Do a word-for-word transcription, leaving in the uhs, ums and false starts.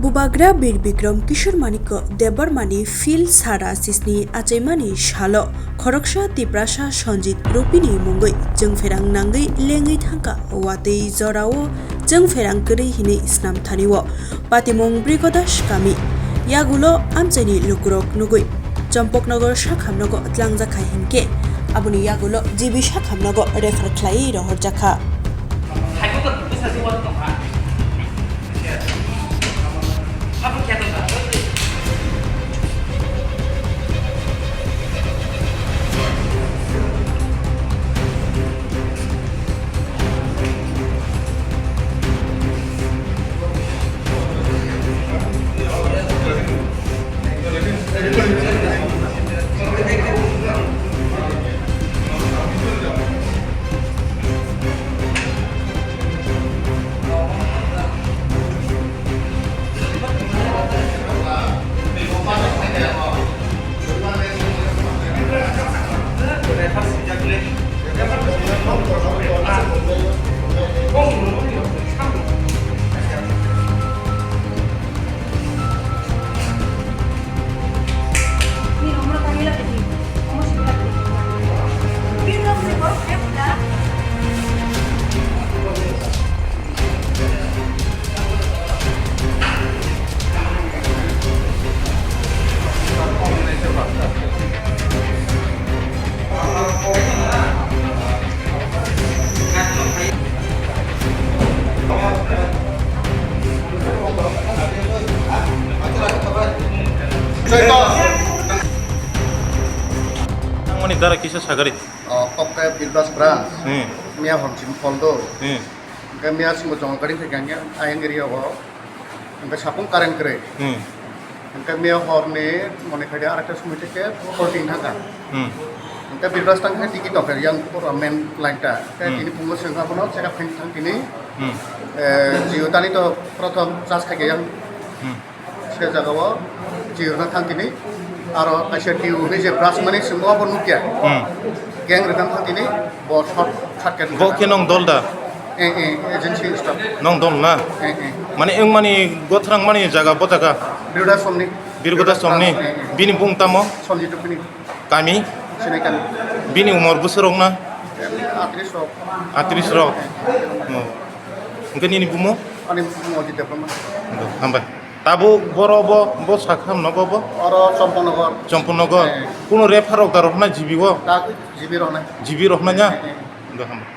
Bubagra Bir Bikram Kishore Manikya Debbarmani Phil Sara Sisni achaimani salo khoroksa Tiprasa Sanjit Rupini mungwi chwngpherang nangwi lengwi thangkha. Watwi jorao chwngpherang kwrwi hinwi snam thani-o. Patimung Brigodas kami. Yagulo amchaini lukurok nugwi Champaknagar sakhamnogo tlangjak kha hinkhe aboni yagulo G B sakhamnogo refer khlaiwi rohorjak kha. Nangmani dara kisa sagari. O, Kokkai Birdas branch. Hmm. Miya hor chini poldo. Hmm. Hingke miya simo jongol gari thai kanya ayang area o. Hingke sapung current kwrwi. Hmm. Hingke miya horni mone khaide arakta sumui theke fourteen thangkha. Hmm. Hingke Birdas tang khe tiki tongkha yang pura main line ta. Hingke Hmm. tini phungo sengkha bono check up khaini thang tini. Hmm. Eh, Jio tani to prothom charge khaikha yang. Hmm. Se jaga o Jio no thang tini. Aro kaisa T U ni je branch mani simo abo nukya. Hmm. Gang rwtang thang tini. Bo short, shortcut. Bo khe nong dol da? Eh, eh, agency staff. Nong dol na? Eh, eh. Mane wng mani gothrang mani jaga bo jaga? Birgoda Somni. Birgoda Somni. Eh, eh. Bini bung tamo? Somjit Rupini. Kami? Sinai kami. Bini umor bwswk rok na? Atris rok. Atris rok. Oh. Hingke nini bumo? Ani bumo Ajit Debbarma. Hambai. Tabuk boro bo, bo sakham nogo bo? Oro Champaknagar. Champaknagar. Eh. Kuno refer rok da rok na G B o? Da G B rok na. G B rok na nya? Eh, eh. Hambai.